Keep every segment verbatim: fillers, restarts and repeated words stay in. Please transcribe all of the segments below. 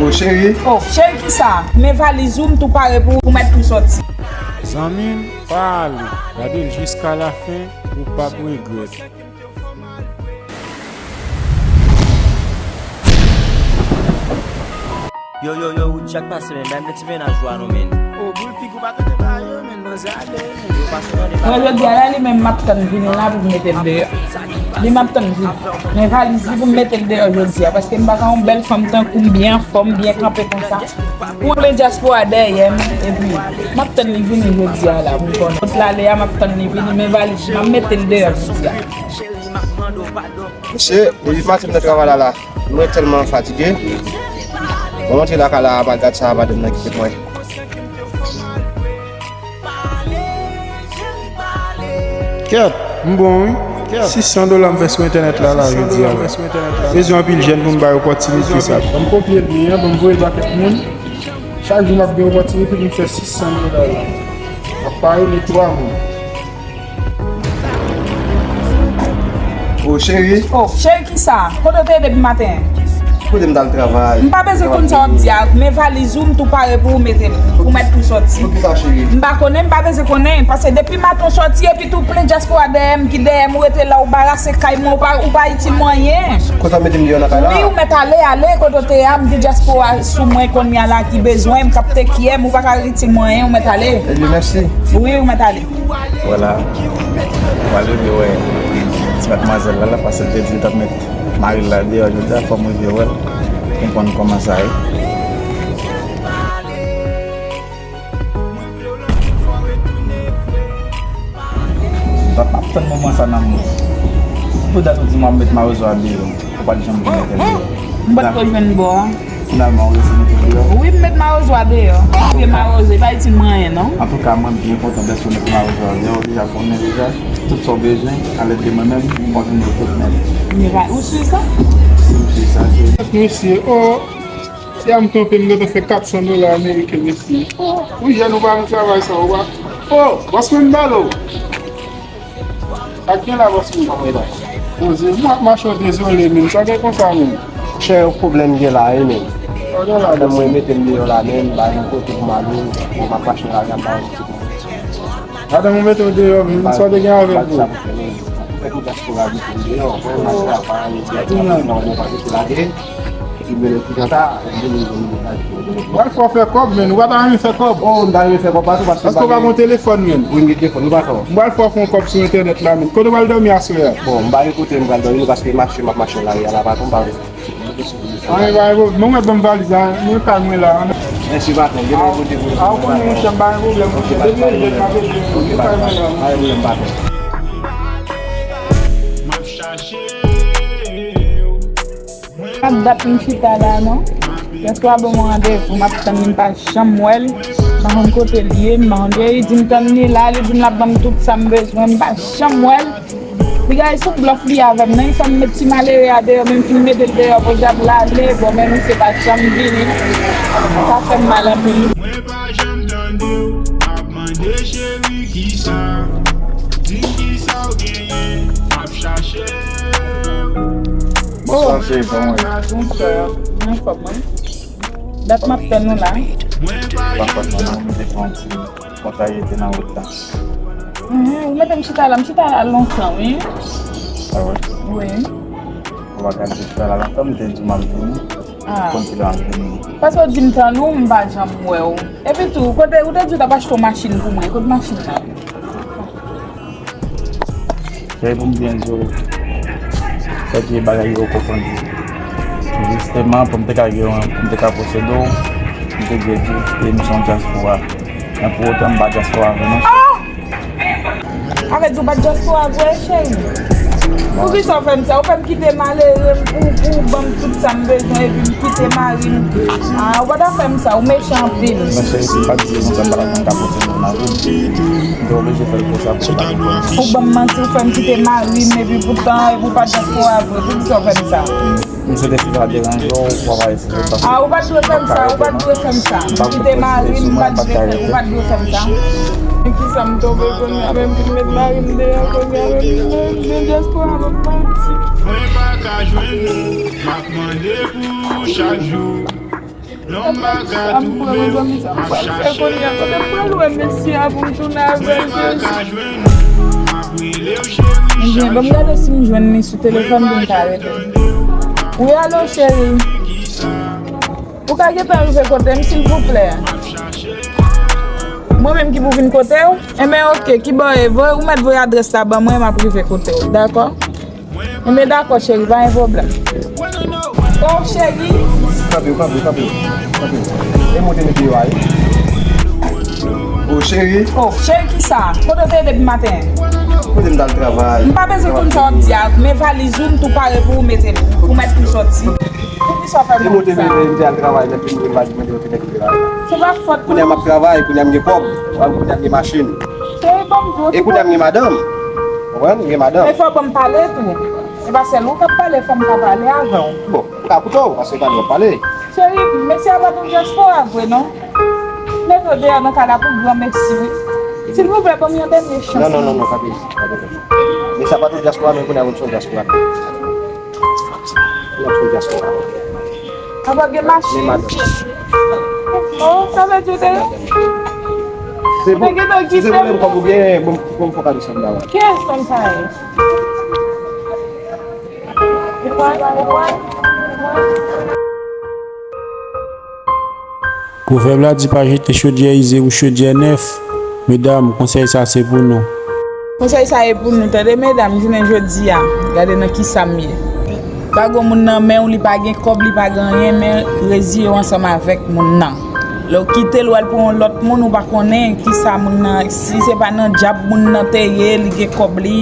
Oh, cheri. Oh, cheri kisa? Men valiz ou, m tou pare pou ou mèt tou sòti. Zanmi m, pa ale. Gade l jiska lafen, ou p ap regrèt. Yo, yo, yo, Woody, sa k pase, men? Bay m ti mennaj ou a non, men. Oh, boul pik ou pa tande ba yo, men, manzè ale, men. Yo pa sou tande ba yo. Mwen, jodi a la, li menm, m ap tann vini la pou m mete l deyò. Li m ap tann vini. Men valiz li pou m mete l deyò jodi a, paske m pa ka yon bèl fanm tankou m, byen anfòm, byen kanpe konsa. Pou plen dyaspora dèyè m, epi m ap tann li vini jodi a la, pou m konnen. Kot l ale a, m ap tann li vini, men valiz li, m ap mete l deyò jodi a. Mesye, depi maten m nan travay la, la, mwen tèlman fatige. Mwen rantre lakay la, madanm sa, madanm nan kite mwen. Kèt, m bon wi. Kèt, sis san dola m fè sou entènèt la, la, jodi a la. Bezwen anpil jèn pou m bay opòtinite sa. Ban m kopye li an, ban m voye l ba kèk moun. Chak jou m ap gen opòtinite pou m fè sis san dola la. M ap pare de twa moun. Oh, cheri. Oh, cheri kisa? Kote w te ye depi maten? Kote m t al travay. M pa bezwen konn sa w ap di a. Men valiz ou, m tou pare pou ou mete l. Ou mèt tou sòti. Poukisa, cheri? M pa konnen, m pa bezwen konnen. Paske depi maten w sòti, epi tou plen dyaspora dèyè m ki dèyè m, ou rete la, ou barase kay mwen, ou pa, ou pa itil mwen anyen. Konsa w mete m deyò nan kay la? Wi, ou mèt ale, ale, kote w te ye a, m di dyaspora sou mwen kounye a la ki bezwen m, k ap tekye m, ou pa ka itil mwen anyen, ou mèt ale. Ebyen, mèsi. Wi, ou mèt ale. Vwala. Ou pral rive wè ti madmwazèl la, la, paske l te di l t ap met mari l la deyò jodi a, fò m rive wè l, konprann kòman sa ye. M t ap, ap tann moman sa nan mwen. Pou dat ou di m w ap met mawozo a deyò. Ou pa t janm gen entèvyou. M pa t ko jwenn bò a. Finalman, ou resi mete l deyò? Wi, m met mawozo a deyò. Vye mawozo, e pa itil mwen anyen, non. Antouka, mwen byen kontan dèske w met mawozo a deyò. Ou deja konnen deja. Tout sa w bezwen, a lèd de mwen menm, m ap jwenn yo tout nèt. Mira, ou si sa? Si m si sa, se... Mesye, oh! Si a m twonpe m, gentan fè kat san dola ameriken, mesye. Oh, ou jèn, ou pa nan travay sa, ou pa. Oh, bòs mwen, m balo. Sa k gen la, bòs mwen? Poze, m ap mache, dezole, men sa gen konsa, men. Chè, yon pwoblèm gen la, wi, men. Sa gen la, madanm mwen mete m deyò la, men, m ba yon kote pou m ale, m ap mache la, m ba yon ti... Madanm ou mete w deyò, men, sa w te gen avè l, bro? Fè pou dyaspora mete m deyò, mwen, m ap travay, epi ap travay, mwen pa rete lage. Ki bèl ti tata, m vini, m vini. Ou al fè w fè kòb, men ou pa ta renmen fè kòb? Oh, m ta renmen fè kòb pa tou, paske... Paske w pa gon telefòn, men. Wi, m gen telefòn, nou pa fè w. M pral fè w fè yon kòb sou entènèt la, men. Kote w pral dòmi aswè a? Bon, m pa gen kote m pral dòmi, paske mache, m ap mache nan lari a la, pa tou, m pa... Anyen, pa gen pwoblèm. Mwen mèt ban m valiz la, mwen kay mwen la. Mèsi, patwon. Gen lòt kote pou... A, ou konnen, monchè, m pa gen pwoblèm, monchè. Depi yon lèt, m ap ede w. Mwen kay mwen la. Pa gen pwoblèm, patwon. M ap chache w. Pa gen dat m chita la non. Yèswa ban mwen randevou, m ap tann li, m pa janm wè l. M pa konn kote l ye, m pa konn, li di m tann li la, li di m l ap ban m tout sa m bezwen, m pa janm wè l. Piga e sou blòf li avè m, non, li fè m met ti malere a deyò, men m fin mete l deyò, podyab l ale, bon, men misye pa janm vini. Sa fè m mal anpil. Mwen pa janm tande w, m ap mande cheri kisa, di m kisa w genyen, m ap chache w. Bonswa, cheri, kòman w ye? Bonswa, mwen anfòm, wi. Dat m ap tann ou la. Pa fòt mwen non, m te pran ti kontrariyete nan wout la. Mhm, ou mete m chita la, m chita la lontan, wi. Ah wi? Wi. Ou pa ka di chita la lontan, m te di w m ap vini. Ah. Konn kilè m ap vini. Paske w di m tann ou, m pa janm wè w. Epi tou, kote, ou te di w t ap achte yon machin pou mwen, kote machin nan? Cheri, pou m byen di w, fè ke bagay yo konfonn. Jisteman, pou m te ka gen yon, pou m te ka posede w, m te dwe di w ke m se yon dyaspora. Men pou otan, m pa dyaspora vre non. Ah! Sa vle di w pa dyaspora vre, cheri? Poukisa w fè m sa? Ou fè m kite malere m pou, pou w ban m tout sa m bezwen, epi m kite mari m. Ah, ou pa ta fè m sa, ou mechan anpil. Men cheri, si m pa t di w konsa, m pa t ap konn ka pote moun nan vi m. M te oblije fè l konsa pou m pa gen pwoblèm. Ou ban m manti, ou fè m kite mari m, epi poutan, epi ou pa dyaspora vre. Poukisa w fè m sa? M swete si sa deranje w, w ap eseye pase. Ah, ou pa t dwe fè m sa, ou pa t dwe fè m sa. Kite mari m, ou pa t dwe fè, ou pa t dwe fè m sa. Men kisa m tonbe kounye a menm, ki met mari m deyò kounye a menm, men, men dyaspora m ap manti. Mwen pa ka jwenn ou, m ap mande pou ou chak jou. Sa m pran nan zanmi sa, m pral fè kounye a. Kote m pral wè mesye a pou m tounen avè l, Jezi? Ebyen, ban m gade si m jwenn li sou telefòn pou m ka rele l. Wi, alo, cheri. Ou ka gentan rive kote m, silvouplè? Mwen menm ki pou vin kote w? Enben, oke, kibò e? Voye, ou mèt voye adrès la ban mwen, m ap rive kote w, dakò? Enben, dakò, cheri, pa gen pwoblèm. O, cheri. Kanpe, kanpe, kanpe, kanpe. E mwen te mete yo a, wi. O, cheri. O, cheri, kisa? Kote w te ye depi maten? Kote m t al travay. M pa bezwen konn sa w ap di a. Men valiz ou, m tou pare pou ou mete l. Ou mèt pou sòti. Poukisa w fè m sa? E mwen te mete, m te al travay, lè m vin, m pa di mwen te mete nèg yo la. Se pa fòt ou. Kounye a m ap travay, kounye a m gen kòb, kounye a m gen machin. Cheri, ban m di w. E kounye a m gen madanm. Konprann? M gen madanm. Men fò w ban m pale tou. Se pa sèl ou k ap pale, fò m ka pale avè w. Bon, m ka koute w, paske pale w ap pale. Cheri, mesye a pa t yon dyaspora vre, non. Mete w deyò nan kay la pou granmesi, wi. Silvouplè, ban m yon dènye chans. Non, non, non, non, pa bezwen, pa bezwen. Mesye a pa t yon dyaspora, men kounye a moun se yon dyaspora. Kounye a moun se yon dyaspora. Apa gen machin? Men madanm. Oh, sa vle di w te, se ou te gentan kite m. Se pwoblèm kòb ou gen, bon, bon, fò pa desann la. Ki enstans sa ye? Pwovèb la di pa jete chodyè ize pou chodyè nèf. Medam, konsèy sa se pou nou. Konsèy sa e pou nou, tande medam, jounen jodi a, gade nan kisa m ye. Pa gen moun nan men w, li pa gen kòb, li pa gen anyen, men reziye w ansanm avèk moun nan. Lè w kite l, w al pran yon lòt moun, ou pa konnen kisa moun nan, si se pa nan djab moun nan te ye, li gen kòb li,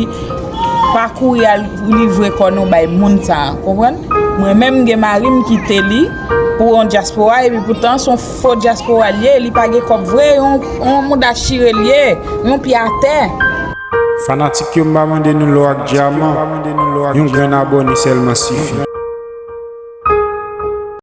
pa kouri al livre kò nou bay moun sa a, konprann? Mwen menm, m gen mari m, m kite li pou yon dyaspora, epi poutan se yon fo dyaspora l ye, li pa gen kòb vre, yon, yon mouda chire l ye, yon pye atè. Fanatik yo, m pa mande nou lò ak dyaman, yon grenn abòne sèlman sifi.